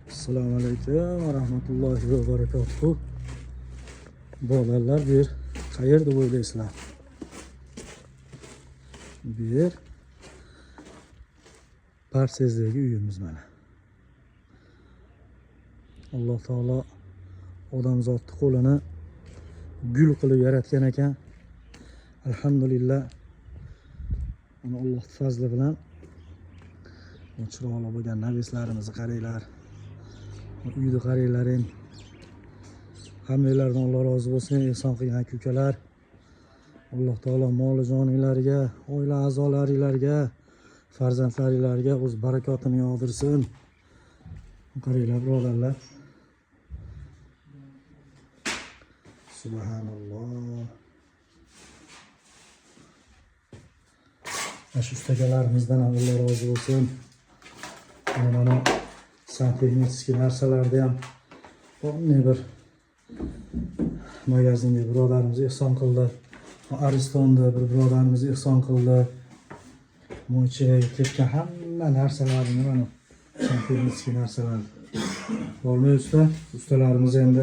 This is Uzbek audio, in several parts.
Assalomu alaykum va rahmatullohi va barakatuh. Bolalar, bu yer qayerda deb o'ylaysizlar? Bu yer Parsezdagi uyimiz mana. Alloh taolo odamzodni qo'lini gul qilib yaratgan ekan. Alhamdulillah. Uni Alloh fazli bilan bu chiroyli bo'lgan навес larimizni qaranglar. Uyni qaranglar endi. Hammanglardan Alloh rozi bo'lsin, ehson qilgan aka ukalar. Alloh taolo moli joninglarga, oila a'zolaringlarga, farzandlaringlarga o'z barakotini yog'dirsin. Qaranglar, birodarlar. Subhanalloh. Mana shu ustakalarimizdan ham Alloh rozi bo'lsin. Mana santexnik narsalarni ham bunday bir magazinga birodarimiz ehson qildi. Aristonda bir birodarimiz ehson qildi. Bu ichiga ketgan hamma narsalarni, mana santexnik narsalar. Bormi usta? Ustalarimiz endi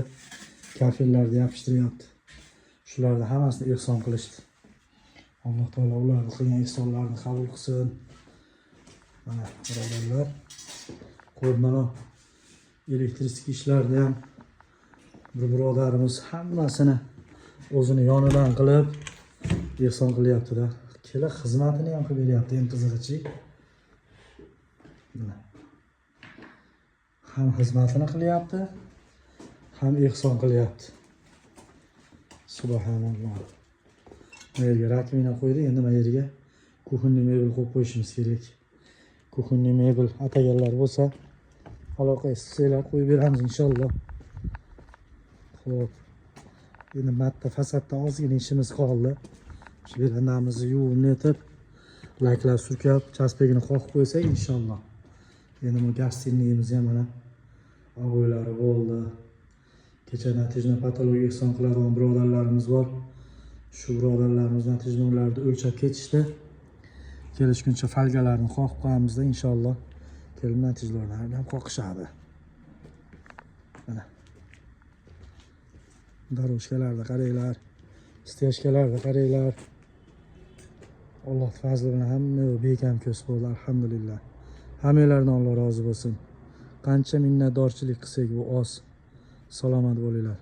kafellarni yopishtiryapti. Shularni hammasini ehson qilishdi. Alloh taolo ularni qilgan ehsonlarini qabul qilsin. Mana birodarlar, qo'yib mana elektrik ishlarni ham bir birodarimiz hammasini o'zini yonidan qilib ehson qilyapti-da. Kelib xizmatini ham qilib beryapti, eng qizig'ichi. Mana. Ham xizmatini qilyapti, ham ehson qilyapti. Subhanalloh. Bu yerga раковина qo'ydi, endi mana yerga кухонный mebel qo'yib qo'yishimiz kerak. Кухонный mebel ataganlar bo'lsa, aloqa qilsanglar qo'yib beramiz inshaalloh. Xo'p. Endi matta fasadda ozgina ishimiz qoldi. Shu verandamizni yuvib netib, laklab surkab, chaspegini qoqib qo'ysak inshaalloh. Endi bu гостиный imiz ham mana обойлari bo'ldi. Kecha натяжной потолок ehson qiladigan birodarlarimiz bor. Shu birodarlarimiz натяжной larni o'lchab ketishdi. Kelishguncha folgalarni qoqib qo'yamizda inshaalloh. Kelib натяжной larni ham qoqishadi. Mana. Дорожка larni qaranglar. Стяжка larni qaranglar. Alloh fazli bilan hamma bekam ko'z bo'ldi, alhamdulillah. Hammanglardan Alloh rozi bo'lsin. Qancha minnatdorchilik qilsak bu oz. Salomat bo'linglar.